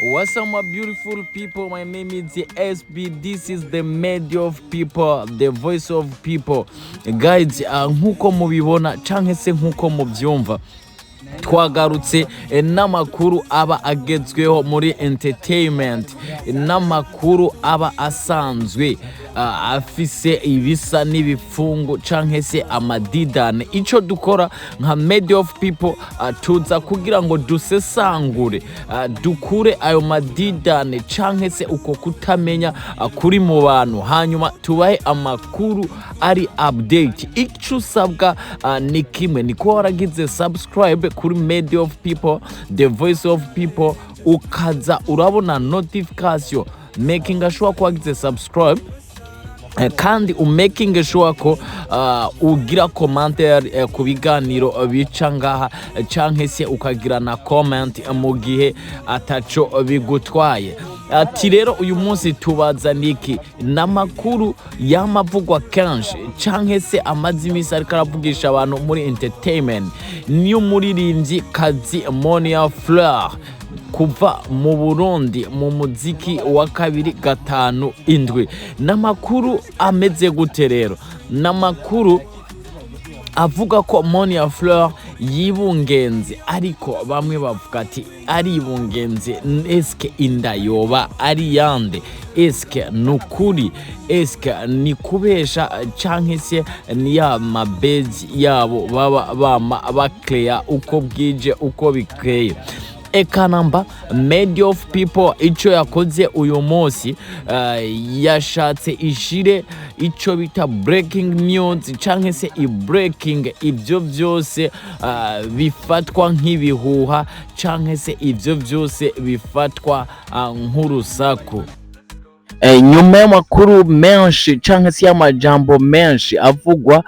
What's up, my beautiful people? My name is SB. This is the media of people, the voice of people. Guys, nkuko mubibona canke se nkuko mubyumva, twagarutse n'amakuru aba agezweho muri entertainment, n'amakuru aba asanzwe afise ibisa n'ibipfungu canke se amadidane. Ico dukora nka media of people, tuza kugira ngo dusesangure, dukure ayo madidane canke se uko kutamenya kuri mu bantu, hanyuma tubahe amakuru ari update. Ico usabwa ni kimwe, ni kuba waragize subscribe kuri media of people, the voice of people, ukaza urabona notification, making sure ko wagize subscribe, kandi umaking sure ko ugira commentaire ku biganiro bica ngaha, canke se ukagira na comment mu gihe ataco bigutwaye. Ati rero uyu munsi tubaza niki n'amakuru yamavugwa kenshi canke se amaze iminsi ariko aravugisha abantu muri entertainment, niyo muririmbyi kazi Monia Fleur kuva mu Burundi mu muziki wa 257. N'amakuru ameze gute rero? N'amakuru avuga ko Monia Fleur yibungenze, ariko bamwe bavuga ati aribungenze, eske inda yoba ari yande? Eske nukuri? Eske ni kubesha canke se ni ya mabezi yabo baba bama bakleya uko bwije uko bikeye? Ekanamba media of people ico yakoze uyu munsi, yashatse ishire ico bita breaking news canke se i breaking ivyo vyose bifatwa nk'ibihuha canke se ivyo vyose bifatwa nk'urusaku. Nyuma y'amakuru menshi canke se y'amajambo menshi avugwa,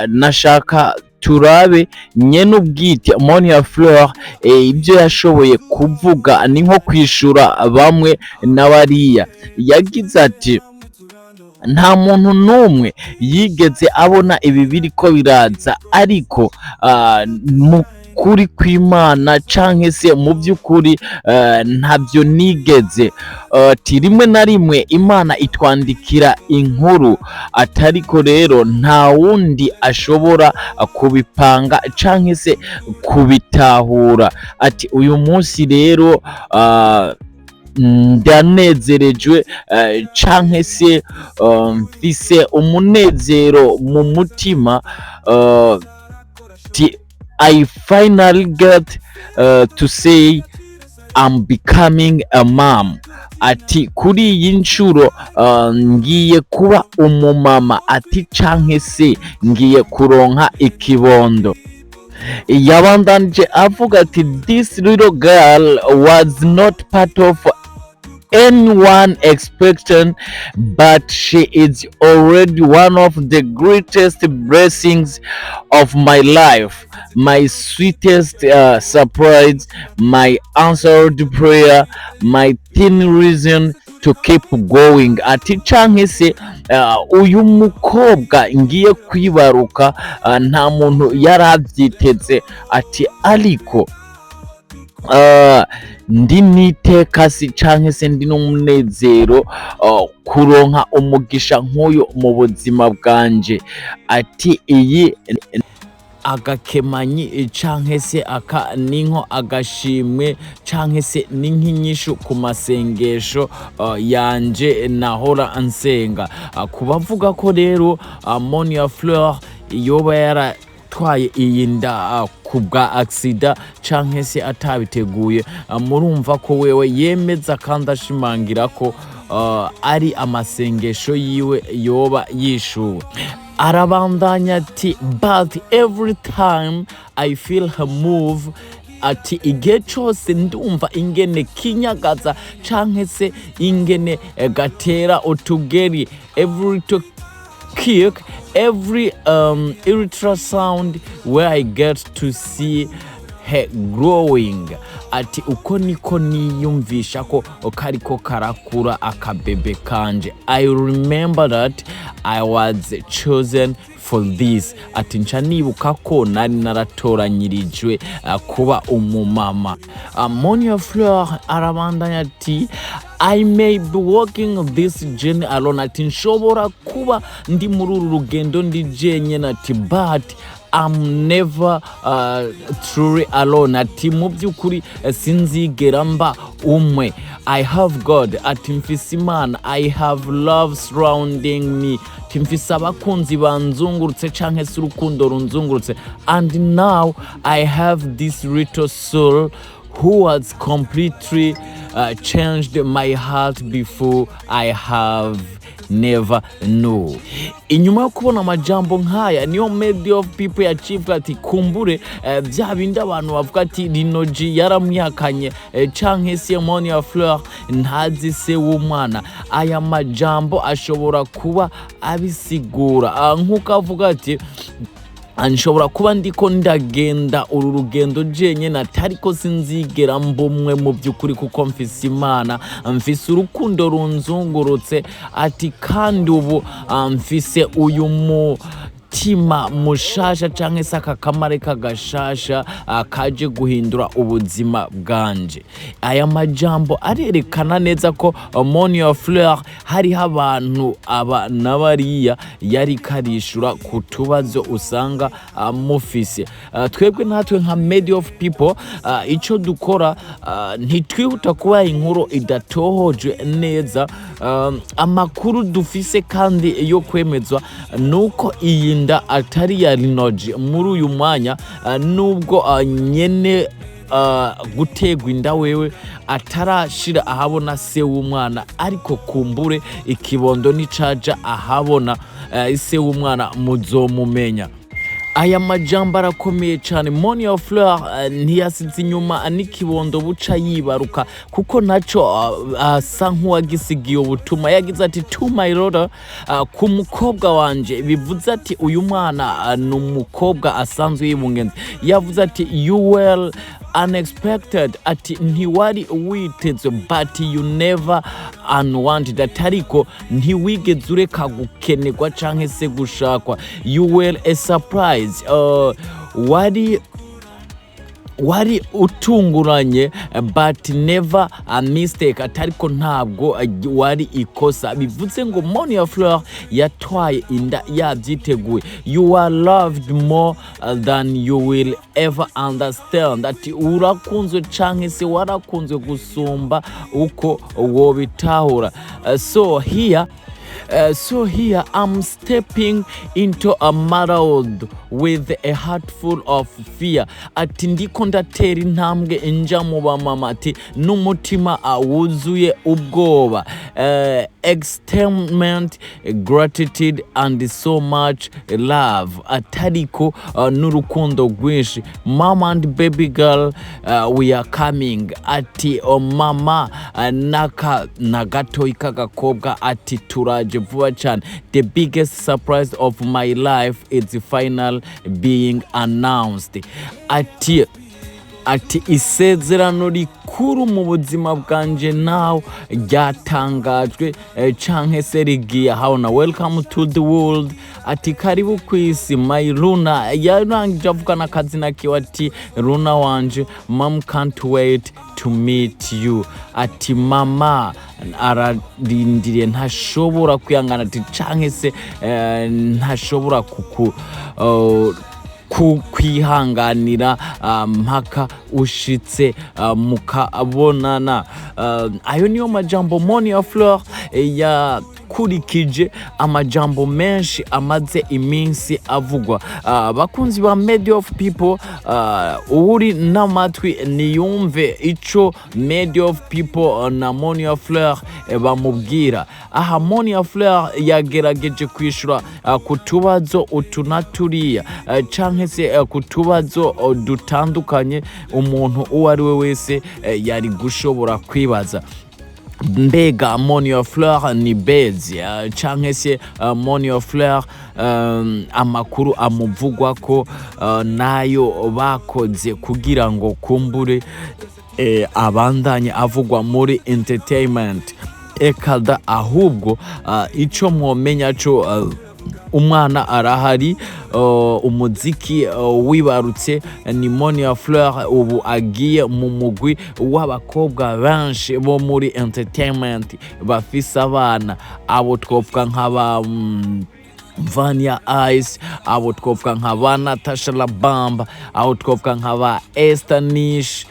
nashaka turabe nyene ubwite Monia Fleur, ibyo yashoboye kuvuga ni nko kwishura bamwe na bariya. Yagize ati: "Nta muntu n'umwe yigeze abona ibi biriko biraza, ariko mu kuri kw'Imana canke se mu by'ukuri ntabyo nigeze." Ati rimwe na rimwe Imana itwandikira inkuru, atariko rero nta wundi ashobora kubipanga canke se kubitahura. Ati uyu munsi rero ndanezerejwe, canke se mfise umunezero mu mutima. Ati: "I finally get to say I'm becoming a mom." Ati kuri iyi nshuro ngiye kuba umumama, ati canke se ngiye kuronka ikibondo. Yabandanije avuga ati: "This little girl was not part of anyone expecting, but she is already one of the greatest blessings of my life, my sweetest surprise, my answered prayer, my tiny reason to keep going." Ati canke se uyu mukobwa ngiye kwibaruka, nta muntu yari avyiteze, ati ariko ndi n'iteka si canke se ndi n'umunezero kuronka umugisha nk'uyu mu buzima bwanje. Ati iyi agakemanyi canke se aka ninko agashimwe canke se ni nk'inyishu ku masengesho yanje nahora nsenga. Ku bavuga ko rero Monia Fleur yoba yaratwaye iyi nda ku bwa accident canke se atabiteguye, murumva ko wewe yemeza kandi ashimangira ko ari amasengesho yiwe yoba yishuwe. Arabandanya ati: "But every time I feel her move," ati igihe cose ndumva ingene kinyagaza canke se ingene gatera utugeri, every to kick, every ultrasound where I get to see her face, her growing." Ati: "Uko niko niyumvisha ko kariko karakura akabebe kanje." "I remember that I was chosen for this." Ati: "Nca nibuka ko nari naratoranyirijwe kuba umumama." Monia Fleur arabandanya ati: "I may be walking this journey alone." Ati: "Nshobora kuba ndi muri uru rugendo ndi jenyine." Ati: "But I'm never truly alone." Ati: "Mu by'ukuri sinzigera mba umwe." "I have God." Ati: "Mfise Imana." "I have love surrounding me." Ati: "Mfise abakunzi banzungurutse canke se urukundo runzungurutse." "And now I have this little soul who has completely changed my heart before I have never know." Inyuma yo kubona amajambo nk'aya, niyo Media of People yacivuga ati kumbure bya bindi abantu bavuga ati Lino G yaramwihakanye, canke se Monia Fleur ntazi se w'umwana, aya majambo ashobora kuba abisigura. Nk'uko avuga ati: "Nshobora kuba ndiko ndagenda uru rugendo jenyine," atariko sinzigera mbumwe mu by'ukuri, kuko mfise Imana, mfise urukundo runzungurutse. Ati: "Kandi ubu mfise uyu mutima mushasha canke se aka kamare k'agashasha kaje guhindura ubuzima bwanje." Aya majambo arerekana neza ko Monia Fleur hariho abantu aba n'abariya yari karishura ku tubazo usanga mufise. Twebwe natwe nka Media of People, ico dukora, ntitwihuta kubaha inkuru idatohojwe neza. Amakuru dufise kandi yo kwemezwa nuko iyi nda atari ya Lino G muri uyu mwanya, nubwo nyene gutegwa inda wewe atarashira ahabona se w'umwana, ariko kumbure ikibondo nicaja ahabona, se w'umwana muzomumenya. Aya majambo arakomeye cyane. Monia Fleur ntiyasize inyuma n'ikibondo buca yibaruka, kuko naco asa nk'uwagisigiye ubutumwa. Yagize ati: "To my daughter," ku mukobwa wanje, bivuze ati uyu mwana ni umukobwa asanzwe yibungenze. Yavuze ati: "You were unexpected," ati: "Ntiwari witezwe," "but you never unwanted," ati: "Ariko ntiwigeze ureka gukenerwa canke se gushakwa." "You were a surprise," wari utunguranye, "but never a mistake," ati: "Ariko ntabwo wari ikosa." Bivuze ngo Monia Fleur yatwaye inda yabyiteguye. "You are loved more than you will ever understand," ati: "Urakunzwe canke se warakunzwe gusumba uko wobitahura." So here I'm stepping into a motherhood with a heart full of fear. Ati: "Ndiko ndatera intambwe nja mu bamama," ati: "n'umutima wuzuye ubwoba, excitement, gratitude and so much love," atariko n'urukundo rwinshi. "Mama and baby girl, we are coming." Ati: "Oh, mama naka na gatoyi k'agakobwa," ati: "turaje vuba cyane." "The biggest surprise of my life is final being announced." Ati: "Isezerano rikuru mu buzima bwanje nawe ryatangajwe, canke se rigiye ahabona." "Welcome to the world," ati: "Karibu ku isi, my Luna." Yarangije avuga n'akazina kiwe, ati: "Luna wanje, mom can't wait to meet you." Ati: "Mama ararindiriye, ntashobora kwihangana," ati, canke se ntashobora kuku kwihanganira mpaka ushitse mukabonana. Ayo niyo majambo Monia Fleur yakurikije amajambo menshi amaze iminsi avugwa. Bakunzi ba Media of People, uri n'amatwi niyumve ico Media of People na Monia Fleur bamubwira. Aha Monia Fleur yagerageje kwishura ku tubazo utu na turiya, canke se ku tubazo dutandukanye umuntu uwo ari we wese yari gushobora kwibaza. Mbega Monia Fleur ni buzz canke se Monia Fleur amakuru amuvugwa ko nayo bakoze kugira ngo kumbure abandanye avugwa muri entertainment? Ekada, ahubwo ico mwomenya co umwana arahari, umuziki wibarutse ni Monia Fleur. Ubu agiye mu mugwi w'abakobwa benshi bo muri entertainment bafise abana. Abo twovuga nk'aba Vania Ice, abo twovuga nka ba Natasha Labamba, abo twovuga nka ba Esther Nish,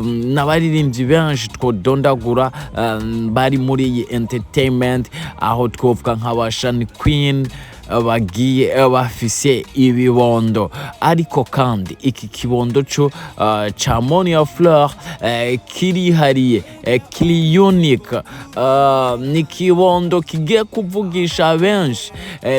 n'abaririmbyi benshi twodondagura bari muri iyi entertainment. Aho twovuga nka ba Shani Queen bagiye bafise ibibondo. Ariko kandi iki kibondo co ca Monia Fleur kirihariye, kiri unique, ni kibondo kigiye kuvugisha benshi,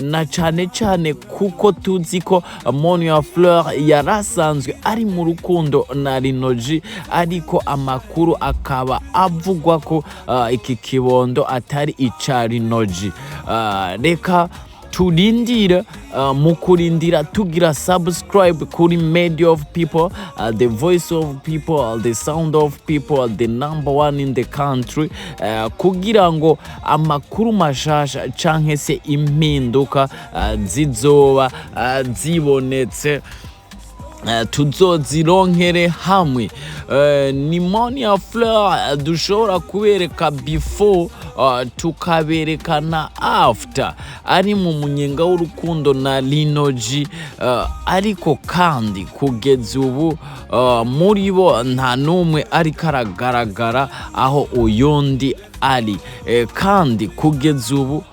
na cane cane kuko tuzi ko Monia Fleur yarasanzwe ari mu rukundo na Lino G, ariko amakuru akaba avugwa ko iki kibondo atari ica Lino G. Reka turindire, mu kurindira tugira subscribe kuri Media of People, the voice of people, the sound of people, the number one in the country, kugira ngo amakuru mashasha canke se impinduka zizoba zibonetse tuzozironkere hamwe. Ni Monia Fleur dushobora kubereka before, tukabereka na after ari mu munyenga w'urukundo na Lino G, ariko kandi kugeza ubu muri bo nta n'umwe ariko aragaragara aho uyundi ari. Kandi kugeza ubu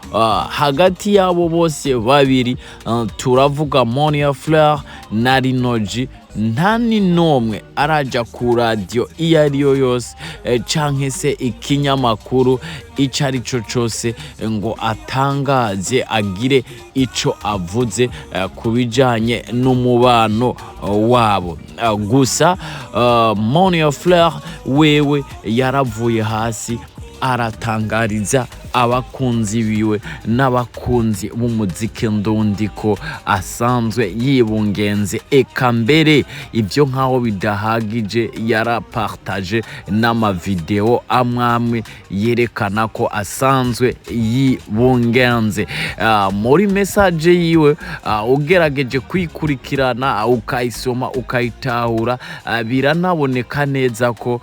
hagati y'abo bose babiri, turavuga Monia Fleur na Lino G, nta ni n'umwe araja ku radiyo iyo ari yo yose canke se ikinyamakuru ico ari cyo cose ngo atangaze, agire ico avuze ku bijanye n'umubano wabo. Gusa Monia Fleur wewe yaravuye hasi aratangariza abakunzi biwe n'abakunzi b'umuziki ndundi ko asanzwe yibungenze. Eka mbere ibyo nk'aho bidahagije, yarapartaje n'amavideo amwe amwe yerekana ko asanzwe yibungenze. Muri message yiwe, ugerageje kwikurikirana, ukayisoma, ukayitahura, biranaboneka neza ko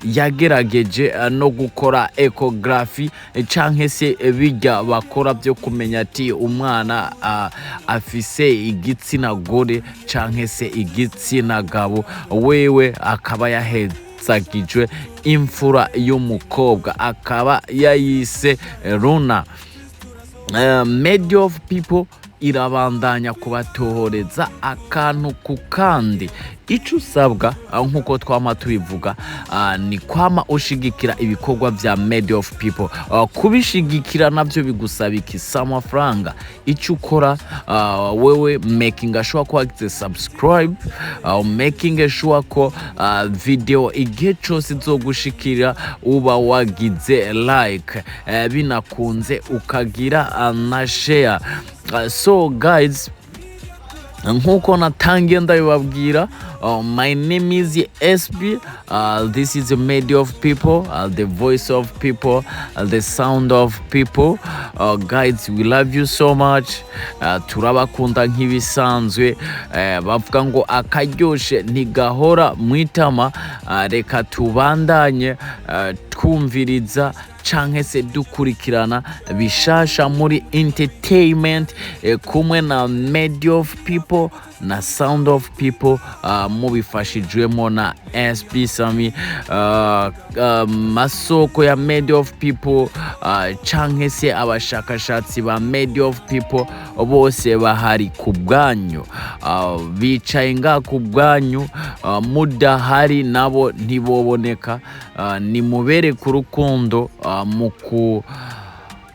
yagerageje no gukora échographie canke se bijya bakora byo kumenya ati umwana afise igitsina gore canke se igitsina gabo. Wewe akaba yahezagijwe imfura y'umukobwa, akaba yayise Runa. Media of People irabandanya kubatohoreza akantu ku kandi. Icyo usabwa, nk'uko twama tubivuga, ni kwama ushigikira ibikorwa vya Media of People. Kubishigikira navyo bigusaba iki? Si amafaranga. Icyo ukora, wewe making sure ko wagize subscribe, making sure ko video igihe cyose izogushikira uba wagize like, binakunze ukagira na share. So guys, nkuko natangiye ndabibabwira, my name is SB, this is the Media of People, the voice of people, the sound of people. Guys, we love you so much. Turabakunda nk'ibisanzwe. Bavuga ngo akaryoshe ntigahora mwitama. Reka tubandanye twumviriza canke se dukurikirana bishasha muri entertainment, kumwe na Media of People na Sound of People, mubifashijwemo na SB Sami. Masoko ya Media of People canke se abashakashatsi ba Media of People bose bahari ku bwanyu, bicaye ngaha ku bwanyu. Mudahari nabo ntiboboneka. Nimubereke urukundo mu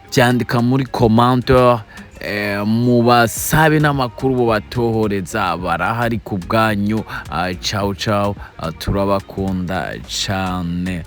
kubyandika muri commentaire, mubasabe n'amakuru bubatohoreza, barahari ku bwanyu. Ciao ciao, turabakunda cane.